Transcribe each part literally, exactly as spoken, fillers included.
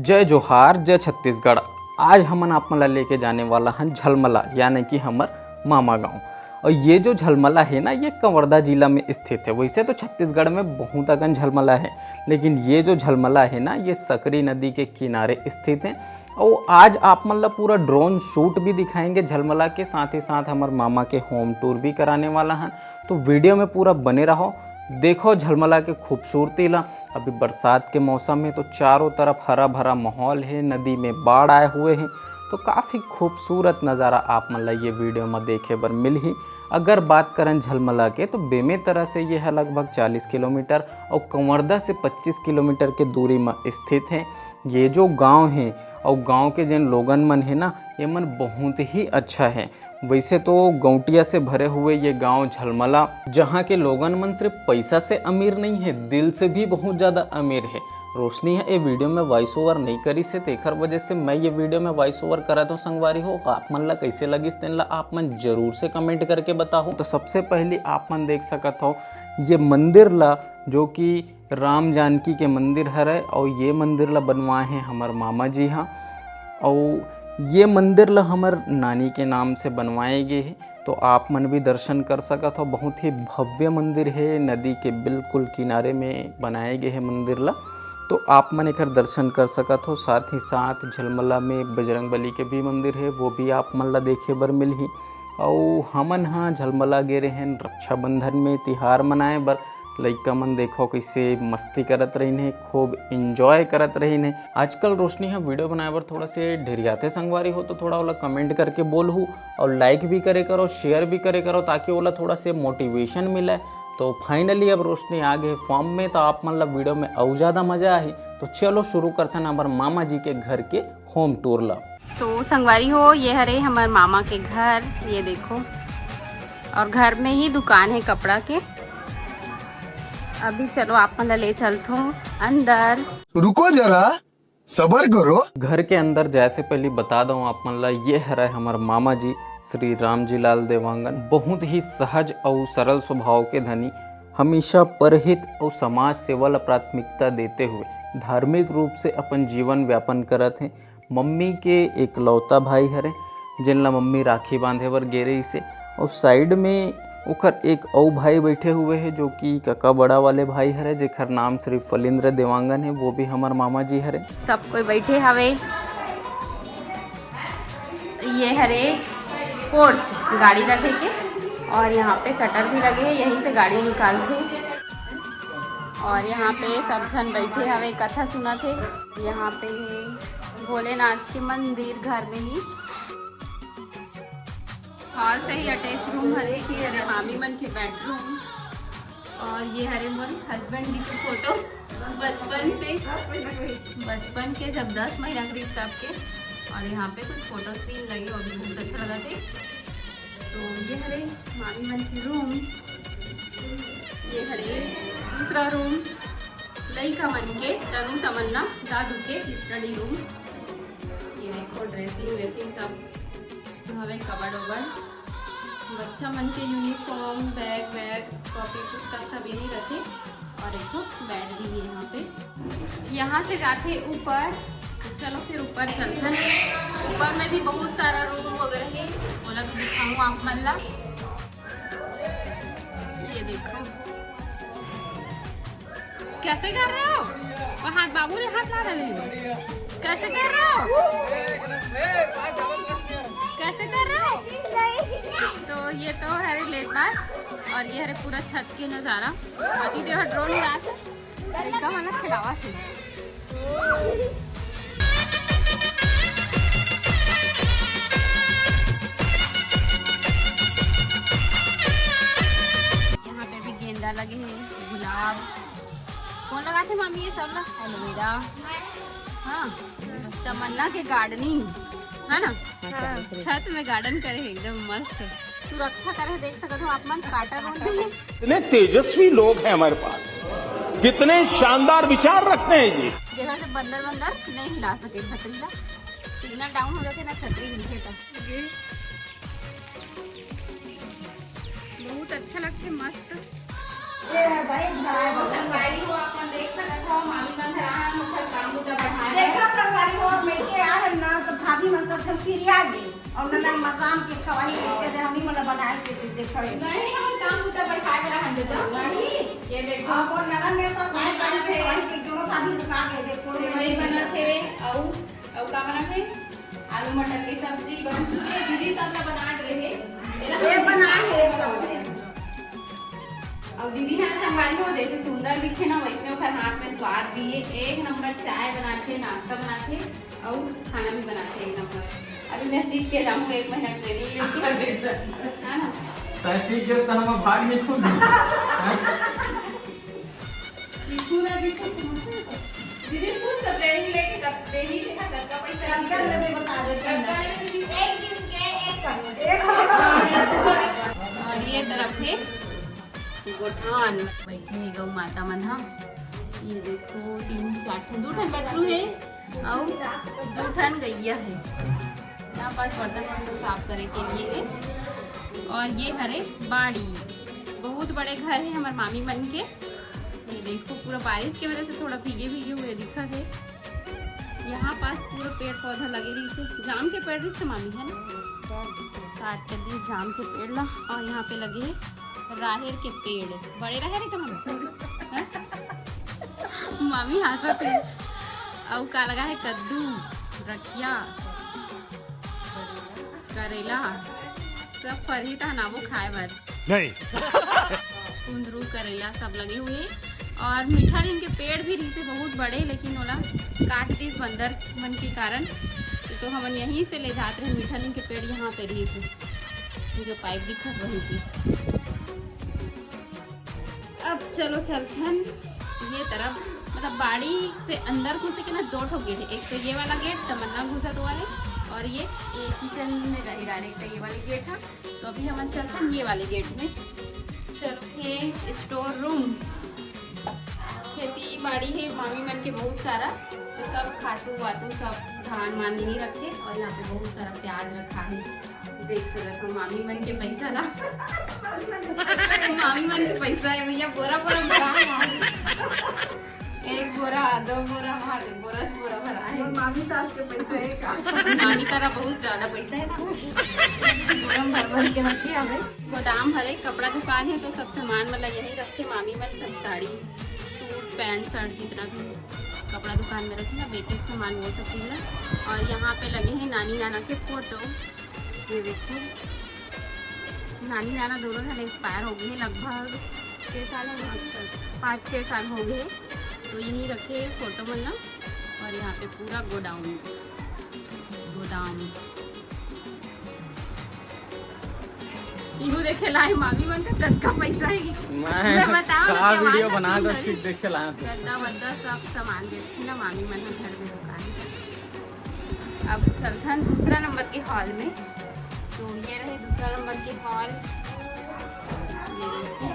जय जोहार, जय छत्तीसगढ़। आज हमन आप मन ला लेके जाने वाला हन झलमला, यानी कि हमर मामा गांव। और ये जो झलमला है ना, ये कवर्धा जिला में स्थित है। वैसे तो छत्तीसगढ़ में बहुत अकन झलमला है, लेकिन ये जो झलमला है ना, ये सकरी नदी के किनारे स्थित है। और आज आप मन ला पूरा ड्रोन शूट भी दिखाएंगे झलमला के, साथ ही साथ हमर मामा के होम टूर भी कराने वाला हन। तो वीडियो में पूरा बने रहो, देखो झलमला के खूबसूरती ला। अभी बरसात के मौसम है, तो चारों तरफ हरा भरा माहौल है, नदी में बाढ़ आए हुए हैं, तो काफ़ी खूबसूरत नज़ारा आप मन ला ये वीडियो में देखे बर मिलही। अगर बात करन झलमला के, तो बेमेतरा से ये है लगभग चालीस किलोमीटर और कवर्धा से पच्चीस किलोमीटर के दूरी में स्थित है। ये जो गांव है और गांव के जिन लोगन मन है ना, ये मन बहुत ही अच्छा है। वैसे तो गौंटिया से भरे हुए ये गांव झलमला, जहाँ के लोगन मन सिर्फ पैसा से अमीर नहीं है, दिल से भी बहुत ज़्यादा अमीर है। रोशनी ह ए वीडियो में वॉइस ओवर नहीं करिस हे, तेखर वजह से मैं ये वीडियो में वॉइस ओवर करत हूँ। संगवारी हो, आप मन ला कैसे लगिस, तेन ला आप मन जरूर से कमेंट करके बताओ। तो सबसे पहले आप मन देख सकत हो, ये मंदिर ला, जो कि राम जानकी के मंदिर हरय, और ये मंदिर ला बनवाए हैं हमर मामा जी हा। और ये मंदिर ला हमर नानी के नाम से बनवाए गए हे, तो आप मन भी दर्शन कर सकत हो। बहुत ही भव्य मंदिर है, नदी के बिल्कुल किनारे में बनाए गए हे मंदिर ला, तो आप मन एकर दर्शन कर सकत हो। साथ ही साथ झलमला में बजरंग बली के भी मंदिर है, वो भी आप मन ला देखे बर मिलही। अउ हमन हा झलमला गे रहेन रक्षाबंधन में तिहार मनाए बर। लइका मन देखो कैसे मस्ती करत रहिन हे, खूब एंजॉय करत रहिन हे। आजकल रोशनी ह वीडियो बनाए बर थोड़ा से ढेरियाथे संगवारी हो, तो थोड़ा ओला कमेंट करके बोलहू और लाइक भी करे करो, शेयर भी करे करो, ताकि ओला थोड़ा से मोटिवेशन मिले। तो फाइनली अब रोशनी आ गए फॉर्म में, तो आप मन ला वीडियो में अउ ज़्यादा मज़ा आही। तो चलो शुरू करथन हमर मामा जी के घर के होम टूर ला। तो संगवारी हो, ये हरे हमर मामा के घर, ये देखो, और घर में ही दुकान है कपड़ा के। अभी चलो आप मन ला ले चलथो अंदर। रुको जरा, सबर करो। घर के अंदर जाए से पहले बता दो आप मन ला, ये हरे हमर मामा जी श्री रामजी लाल देवांगन, बहुत ही सहज और सरल स्वभाव के धनी, हमेशा परहित और समाज सेवा ला प्राथमिकता देते हुए धार्मिक रूप से अपन जीवन व्यापन करत हैं। मम्मी के एकलौता भाई हरे, जेन ला मम्मी राखी बांधे बर गे रहिस हे, और साइड में ओकर एक अउ भाई बैठे हुए हे, जो कि कका बड़ा वाले भाई हरे, जेकर नाम श्री फलिंद्र देवांगन है, वो भी हमर मामा जी हरे। सब कोई बैठे हवे। ये हरे पोर्च गाड़ी रखे के, और यहाँ पे शटर भी लगे है, यहीं से गाड़ी निकालथे। और यहाँ पे सब झन बैठे हवे, कथा सुनत हे। यहाँ पे है भोलेनाथ के मंदिर घर में ही। हॉल से ही अटैच रूम हरे। ये हरे मामी मन के बेडरूम, और ये हरे मोर हस्बैंड जी के फोटो बचपन से, बचपन के जब दस महीना के रिश्ता आपके। और यहाँ पे कुछ फोटो सीन लगे, वो भी बहुत अच्छा लगा थे। तो ये हरे मामी मन के रूम, ये हरे दूसरा रूम, लइका मन के तनु तमन्ना दादू के स्टडी रूम। ये देखो ड्रेसिंग वेसिंग सब हवे, कबर्ड वबर्ड, बच्चा मन के यूनिफॉर्म, बैग वैग, कॉपी पुस्तक सब यही रथे। और एक ठो बेड भी है यहाँ पे। यहाँ से जाथे ऊपर, तो चलो फिर ऊपर चलथन। ऊपर में भी बहुत सारा रूम वगैरह है, ओला भी दिखाऊँ आप मन ला। ये देखो, कैसे कर रहे हो? वो हाथ, बाबू ने हाथ ला रहे हैं। कैसे कर रहे हो? कैसे कर रहे हो? तो ये तो हरे लेट बार, और ये हरे पूरा छत के नज़ारा। अभी देखो ड्रोन उड़ा के लइका मन ला खिलावा थे। यहाँ पे भी गेंदा लगे हैं, गुलाब। कौन लगाथे मामी ये सब ला? एलोवेरा। हाँ, तमन्ना के गार्डनिंग है ना? हाँ। छत में गार्डन करे है, एकदम मस्त। सुरक्षा करे, देख सकत हो आप मन, काटा रोन दे। इतने तेजस्वी लोग हैं हमारे पास, कितने शानदार विचार रखते हैं जी। जेकर से बंदर वंदर नहीं हिला सके छतरी ला। सिग्नल डाउन हो जाथे ना, छतरी हिलथे त। बहुत अच्छा लगथे, मस्त। ये है भाई, भाई। तो संगवारी हो, आप मन देख सकत हो, मामी मन घर आए हैं, ओकर काम बुता बढ़ाए हैं। देखो संगवारी। नहीं, मकान के खवाही देखे दे, हमनी मन ला बनाए के दे, देखे। नहीं, हम काम उतर पर खाए वाला हन देता। नहीं। ये देखो। अपन ननद में सब ये बना के खवाही के दोनों साथी रुका के देखो। सेवई बना थे, अउ, अउ का बना थे? आलू मटर की सब्जी बन चुकी है। दीदी सब ला बना रहे हैं। ये ना ये बना है सब। अब दीदी है ना संगवारी हो, जैसे सुंदर दिखे ना, वैसे ओकर हाथ में स्वाद भी है। एक नंबर चाय बनाथे, नाश्ता बनाथे, अउ खाना भी बनाथे एक नंबर। अभी मैं सीख के जाऊँ, एक महीना ट्रेनिंग लेके, है ना? तय सीख गए तो हम भाग नहीं खुद। सीखू ना भी सीखू। दीदी कुछ तो ट्रेनिंग लेके कब देही देखा, कब का पैसा कब का लेबे बता देते हैं। कब का लेबे? एक दिन के एक करोड़। एक करोड़। और ये तरफ है गोठान, बैठे हे गौ माता मन ह। ये देखो, तीन चार ठन, दू ठन बछरू हे अउ दू ठन गैया हे। यहाँ पास बर्तन वर्तन साफ करे के लिए हे। और ये हरे बाड़ी, बहुत बड़े घर हे हमर मामी मन के। ये देखो, पूरा बारिश के वजह से थोड़ा भीगे भीगे हुए दिखत हे। यहाँ पास पूरा पेड़ पौधा लगे रहिस हे, जाम के पेड़ रहिस हे मामी, है ना? काट के दिस जाम के पेड़ ला। और यहाँ पे लगे हे राहेर के पेड़, बड़े राहेर हे का मामी? हैं? मामी हंसत हे। अउ का लगा हे? कद्दू, रखिया, करेला, सब फरही त हनाबो खाए बर। नहीं। कुंदरू, करेला सब लगे हुए हे। और मीठा नीम के पेड़ भी रहिसे बहुत बड़े, लेकिन ओला काट दिस बंदर मन के कारण। तो हमन यहीं से ले जात रहे, मीठा नीम के पेड़ यहाँ पे रहिसे, जो पाइप दिखत वहीं पे। अब चलो चलथन ये तरफ, मतलब बाड़ी से अंदर घुसे के ना दो ठो गेट हे, एक तो ये वाला गेट तमन्ना घुसत वाले, और ये, ये किचन में जाही डायरेक्ट ये वाली गेट है। तो अभी हमन चलथन ये वाले गेट में। चलो, ये स्टोर रूम, खेती बाड़ी हे मामी मन के बहुत सारा, तो सब खातू वातू सब धान मान नहीं रखे, और यहाँ पे बहुत सारा प्याज रखा है, देख सकत हो मामी मन के पैसा ला। मामी मन के पैसा है भैया, बोरा बोरा भरा है। एक बोरा, दो बोरा, वहाँ दे बोरा, बोरा भरा है। मामी सास के पैसा है का? मामी करा बहुत ज्यादा पैसा है ना, बोरा भर भर के रखे हवे। गोदाम हरे, कपड़ा दुकान है, तो सब सामान वाला यही रखते मामी मन, सब साड़ी, सूट, पैंट, शर्ट, जितना भी कपड़ा दुकान में रखे ना, बेचे के सामान, वो सब चीज ला। और यहाँ पे लगे हैं नानी नाना के फोटो। ये देखो, नानी नाना दोनों झन एक्सपायर हो गए हैं, लगभग छः साल हो गए, पाँच छः साल हो गए हैं। तो यहीं रखे हैं फोटो मन ला। और यहाँ पे पूरा गोडाउन, गोदाम। इहू देखे लाए मामी मन का कतका पैसा है। मैं बताओ ना, का त्योहार वीडियो ला बना सुन दो, रही। फिर देखे लाए तो। गद्दा वद्दा सब सामान बेचथे ना मामी मन ह घर में दुकान। अब चलथन दूसरा नंबर के हॉल में। तो ये रहे दूसरा नंबर के हॉल। ये देखो,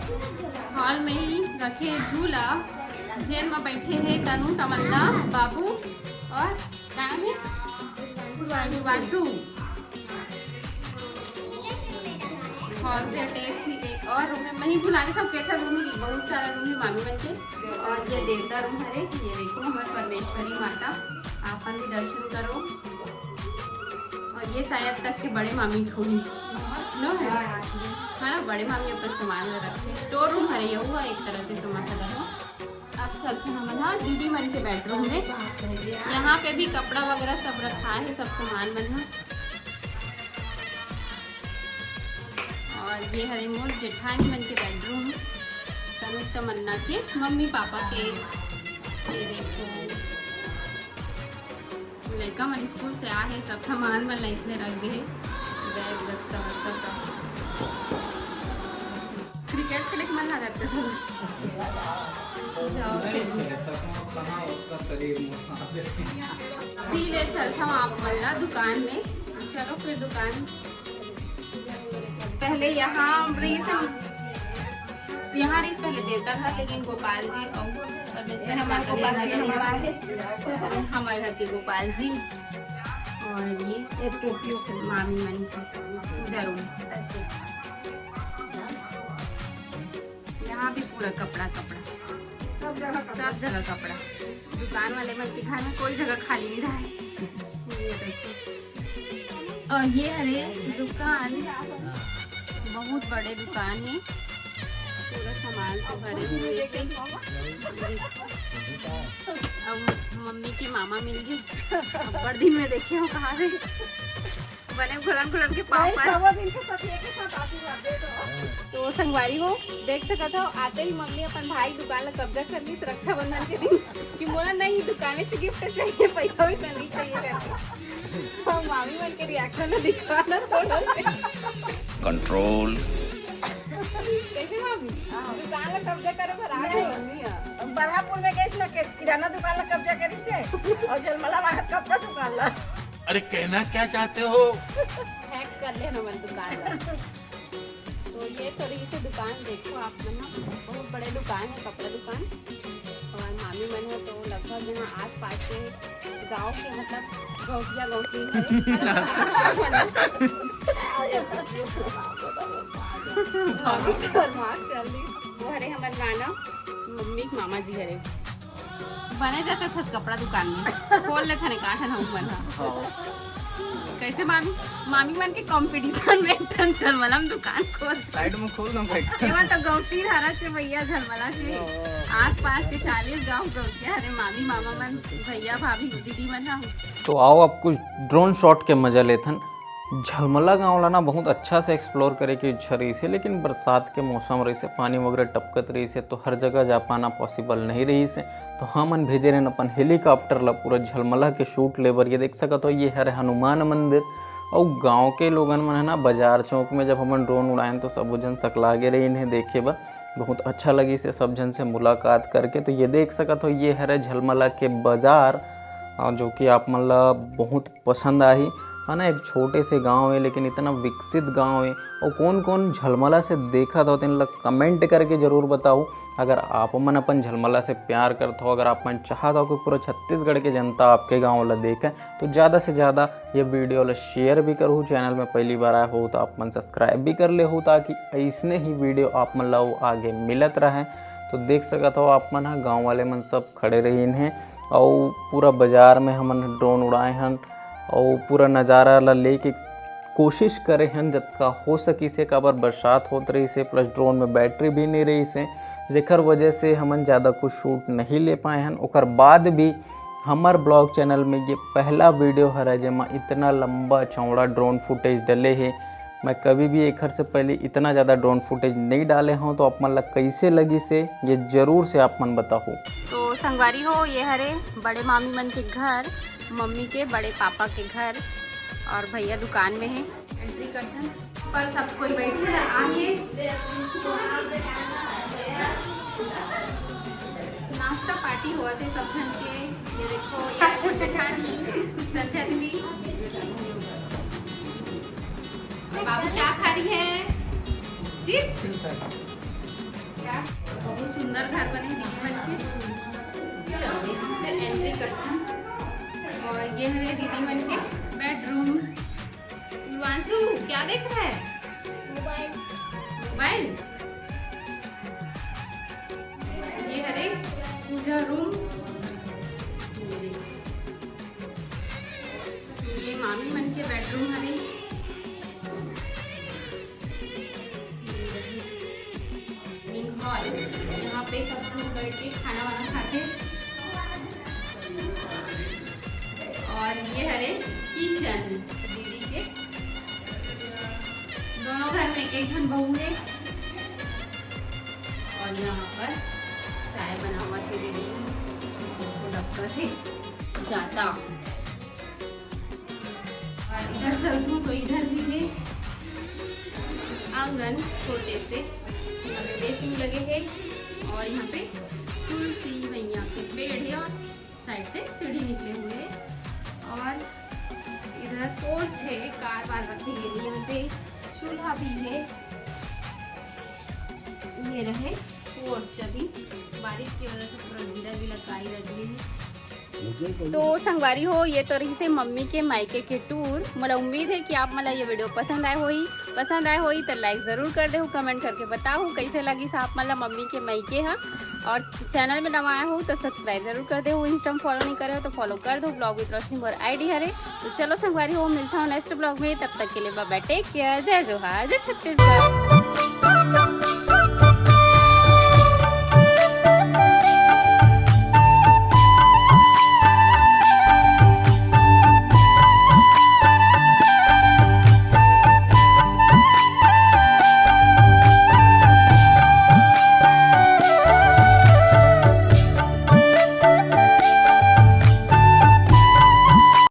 हॉल में ही रखे हे झूला, जेन में बैठे हे तनु, तमन्ना, बाबू और का नाम है? वासु। हॉल से अटैच ही एक और रूम है, मैं ही भुला देता हूँ, कैसा रूम है, बहुत सारा रूम है मामी मन के। और ये देवता रूम हरे, ये देखो हमारे परमेश्वरी माता, आप मन भी दर्शन करो। और ये शायद तक के बड़े मामी के होही, नो है? हाँ, बड़े मामी अपन सामान ला रखते। स्टोर रूम हरे, यहू एक तरह से समझ सकत हो। अब चलते हमन हा दीदी मन के बेडरूम में। यहाँ पे भी कपड़ा वगैरह सब रखा है, सब सामान मन हा। और ये हरे मोर जेठानी मन के बेडरूम, तनु तमन्ना के मम्मी पापा के। ये देखो, लइका मन स्कूल से आ हे, सब सामान मन ला इसने रख दे हे, बैग, दस्ता वस्ता सब। क्रिकेट खेले के मन लागत हे। जाओ खेल। कहाँ उसका शरीर मोर साथ है। अभी ले चलता हूँ आप मन ला दुकान में। चलो फिर दुकान। पहले यहाँ रहिस, यहाँ रहिस पहले देवता घर, लेकिन गोपाल जी और परमेश्वरी माता गोपाल जी हमारा है, हमारे घर के गोपाल जी। और ये एक टोपियों के मामी मन की पूजा रूम। ऐसे यहाँ भी पूरा कपड़ा, कपड़ा, सब जगह कपड़ा। सब जगह कपड़ा। दुकान वाले मन के घर में कोई जगह खाली नहीं रहे। ये देखो, और ये हरे दुकान, बहुत बड़े दुकान हे, पूरा सामान से भरे हुए हे। अब मम्मी के मामा मिल गे, अब्बड़ दिन में देखे हो, कहाँ रे? बने घुरन घुरन के पाँव पर। तो संगवारी हो, देख सकत हो, आते ही मम्मी अपन भाई दुकान ला कब्जा कर ली रक्षाबंधन के दिन कि मोला नहीं, दुकाने से गिफ्ट चाहिए, पैसा वैसा नहीं चाहिए करके। और मामी मन के रिएक्शन ला दिखाना थोड़ा से। कंट्रोल। कैसे मामी? दुकान ला कब्जा करे बर आ गई मम्मी ह। बरहापुर में गइस ना, के-, किराना दुकान ला कब्जा करिस हे और झलमला वाला कपड़ा दुकान ला। अरे, कहना क्या चाहते हो? हैक कर ले हमर दुकान ला। तो ये थोड़ी सी दुकान देखो आप मन ह, बहुत बड़े दुकान हे, कपड़ा दुकान। और मामी मन ह तो लगभग यहाँ आसपास के गांव के, मतलब, गौटिया गौटी है। अच्छा। मामी शर्मा चल रही। वो हरे हमर गाना, मम्मी के मामा जी हरे। बने जैसे थस कपड़ा दुकान में खोल ले थने काठन हम मन ह। हाँ। कैसे मामी? मामी मन के कंपटीशन में एक ठन झलमला म दुकान खोल। साइड में खोल दो भाई। एमा तो गौटी हरा चे भैया, झलमला के आसपास के चालीस गांव गौटिया हरे, मामी मामा मन, भैया भाभी दीदी मन ह। तो आओ अब कुछ ड्रोन शॉट के मजा लेथन। झलमला गांव ला ना बहुत अच्छा से एक्सप्लोर करे के इच्छा रहिस हे, लेकिन बरसात के मौसम रहिस हे, पानी वगैरह टपकत रहिस हे, तो हर जगह जा पाना पॉसिबल नहीं रहिस हे। तो हमन भेजे रहेन अपन हेलीकॉप्टर ला पूरा झलमला के शूट ले बर। ये देख सकत हो, ये हरे हनुमान मंदिर। अउ गांव के लोगन मन ह ना, बाजार चौक में जब हमन ड्रोन उड़ाएन तो सबो झन सकला गे रहिन हे देखे बर। बहुत अच्छा लगिस हे सब झन से मुलाकात करके। तो ये देख सकत हो, ये हरे झलमला के बाजार, अ, जो कि आप मन ला बहुत पसंद आही, है ना। एक छोटे से गांव हे, लेकिन इतना विकसित गांव हे। और कौन कौन झलमला से देखत हो, तेन ला कमेंट करके जरूर बताओ। अगर आप मन अपन झलमला से प्यार करत हो, अगर आप मन चाहत हो कि पूरा छत्तीसगढ़ के जनता आपके गांव ला देखे, तो ज़्यादा से ज़्यादा ये वीडियो ला शेयर भी करहु। चैनल में पहली बार आए हो तो आप मन सब्सक्राइब भी कर ले हो, ताकि ऐसने ही वीडियो आप मन ला आगे मिलत रहे। तो देख सकत हो, आप मन ह, गांव वाले मन सब खड़े रहिन हे, अउ पूरा बाजार में हमन ड्रोन उड़ाए हन, अउ पूरा नज़ारा ला लेके कोशिश करे हन जतका हो सकिस हे, काबर बरसात होत रहिस हे, प्लस ड्रोन में बैटरी भी नहीं रहिस हे, जेकर वजह से हमन ज़्यादा कुछ शूट नहीं ले पाए हन। ओकर बाद भी हमर ब्लॉग चैनल में ये पहला वीडियो हरे, जेमा इतना लंबा चौड़ा ड्रोन फुटेज डले हे। मैं कभी भी एखर से पहले इतना ज़्यादा ड्रोन फुटेज नहीं डाले हूँ, तो आप मन ला कैसे लगिस हे, ये जरूर से आप मन बताहू। तो संगवारी हो, ये हरे बड़े मामी मन के घर, मम्मी के बड़े पापा के घर, और भैया दुकान में हे। एंट्री करथन, पर सब कोई बैठे हे, आके नाश्ता पार्टी होवत हे सब झन के। ये देखो, ये रखो जेठानी, संध्या दीदी, बाबू चाय खा रही है, चिप्स। क्या बहुत सुंदर घर बने दीदी मन के। चलो, इधर से एंट्री करते हैं। और ये है दीदी मन के बेडरूम। पूर्वांशु, क्या देख रहा है? मोबाइल। मोबाइल। ये हरे पूजा रूम। ये मामी मन के बेडरूम हरे। डाइनिंग हॉल, यहाँ पे सब लोग बैठ के खाना वाना खाते। और ये हरे किचन दीदी के, दोनों घर में एक एक झन बहू है। और यहाँ पर चाय बना हुआ थे दीदी, उसको डब्बा से जाता। और इधर चलती हूँ तो इधर भी है आंगन छोटे से, यहाँ पे बेसिन लगे है और यहाँ पे तुलसी मैया के पेड़ है और साइड से सीढ़ी निकले हुए है। और इधर पोर्च है कार वार रखे के लिए, यहाँ पे चूल्हा भी है। ये रहे पोर्च, अभी बारिश की वजह से पूरा गीला गीला काई लग गई है। तो संगवारी हो, ये तो रहिसे मम्मी के मायके के टूर। मोला उम्मीद हे कि आप मन ला ये वीडियो पसंद आए होही। पसंद आए होही त लाइक जरूर कर देहू, कमेंट करके बताहू कैसे लगिस आप मन ला मम्मी के मायके ह। और चैनल में नवा आए हो तो सब्सक्राइब जरूर कर देहू, इंस्टा में फॉलो नहीं करे हो तो फॉलो कर दो, ब्लॉग विद रोशनी मोर आईडी हरे। तो चलो संगवारी हो, मिलता हूँ नेक्स्ट ब्लॉग में, तब तक के लिए बाय बाय, टेक केयर, जय जोहार, जय छत्तीसगढ़।